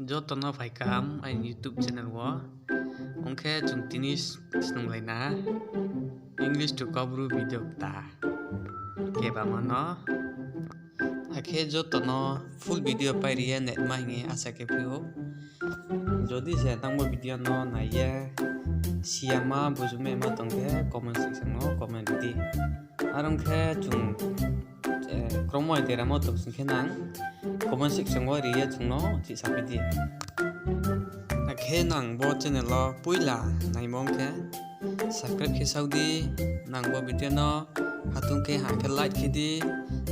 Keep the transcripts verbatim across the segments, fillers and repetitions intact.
Joto no phai kaham aini YouTube channel wo. Ong khe chung tini snunglai na English to Kaubru video kta kebama no. Akhe joto no full video pai ri ye naima hing ye asa khe phi ou. Jodi se nang bo video no nai ye siyama bujumai ma tong khe comment section wo comment ri di. Are ong khe chung kromo deramo tong sing khe nang comment section wo ri ye chung no chihsaphi di. Akhe nang bo channel wo poila naimo ong khe subscribe khe sao di, nang bo video no hatung khe ha khe like khe di,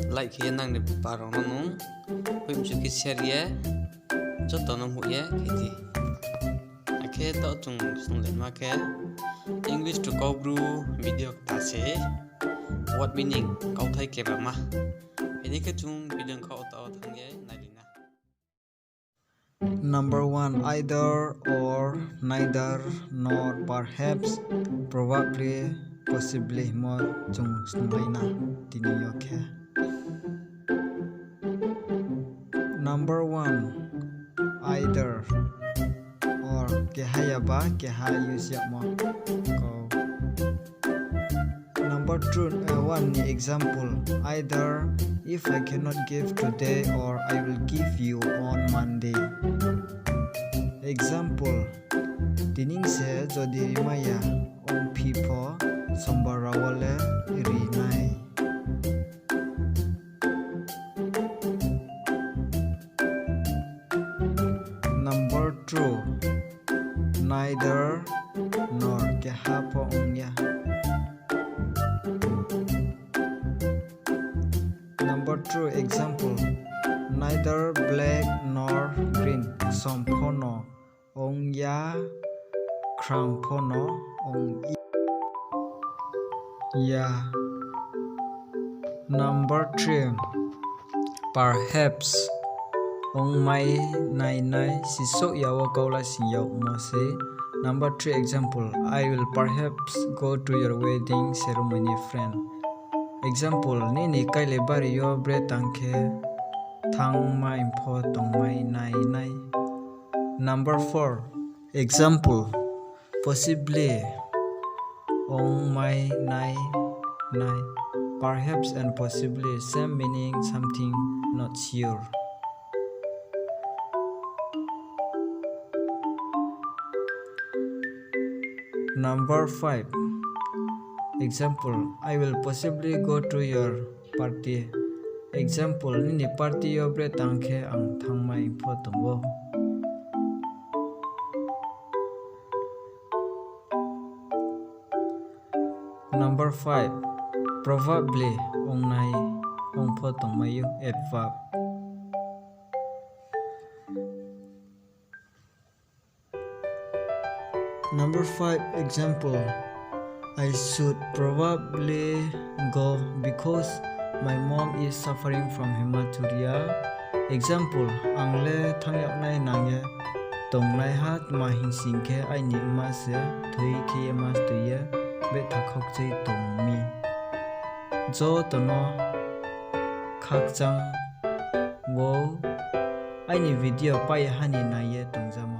like khe ye nang ni pal rao no nung hoih mchu khe share ye joto no mouh ye khe di. Akhe taoh chung snunglaima khe English to Kaubru video kta se, word meaning, kauthai kebama. Bini khe chung video kha o taoh thanng ye nai ri na. Number one, either, or, neither, nor, perhaps, probably, possibly hingmo chung snunglai na tini yo khe. Number one, either, or, keha yaba keha use yagmo kau. Number two, one ni example, either, if I cannot give today, or I will give you on Monday. Example, tini se jodi rimai ya ongphi pho, sombar rao wo le ri nai. Number two, neither, nor, keha pho ong ya. Number two example, neither black nor green, ksom pho no ong ya, khrang pho no ong ya. Number three, perhaps, ongmai nai nai, sisouh ya wo kau la sing yagmo se. Number three example, I will perhaps go to your wedding ceremony, friend. Example, nini kailai bari yo bre tang khe thanngmai pho tongmai nai nai. Number four, example, possibly, ongmai nai nai. Perhaps and possibly, same meaning, something, not sure. Number five, example, I will possibly go to your party. Example, nini party yo bre tang khe ang thanngmai pho tong ou. Number five, probably, ongnai, ong pho tongmai ou, adverb. Number five example, I should probably go because my mom is suffering from hematuria. Example, ang le thanng yag nai nang ye tongnaiha, tma hing sing khe aini mma se thoi khe ye mastoi ye betha khaukchai tong mi. Joto no khakchang ou, aini video pai ha ni nai ye tongjamo.